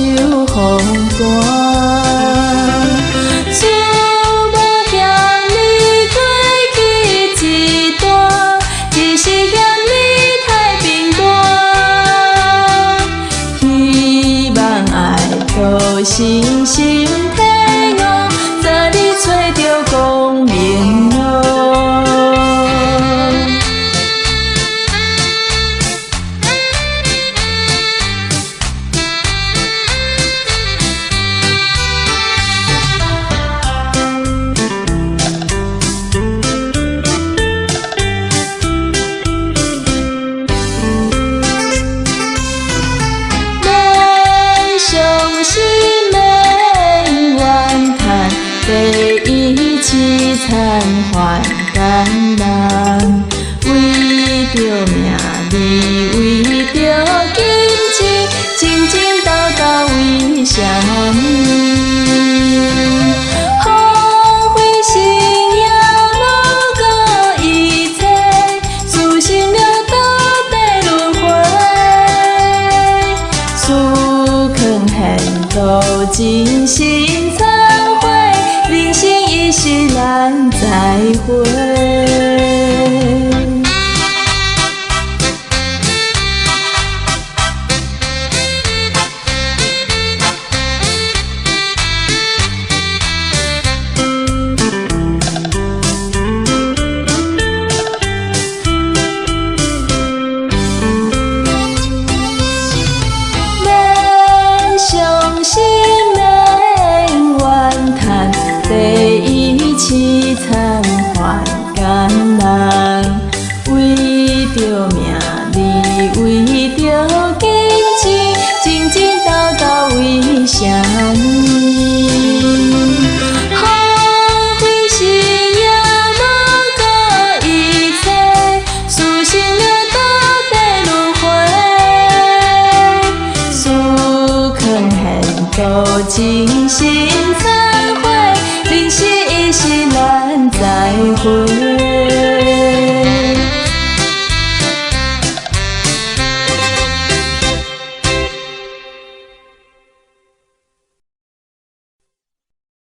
受風寒。自無嫌你過去一段，只是嫌你太貧惰。希望愛多心心體悟，早日揣著光明路。免傷心，免怨嘆，第一淒慘患艱難，為著名利，為著金錢，爭爭鬥鬥為啥物？荒廢信仰無顧一切，輸心了到底輪迴，輸囥現都真心懺悔，人生一世難再回。免傷心，免怨嘆，第一淒慘患艱難，為著名利，為著金錢，爭爭鬥鬥為啥物？荒廢信仰無顧一切，輸心了到底輪迴，輸囥現都真心懺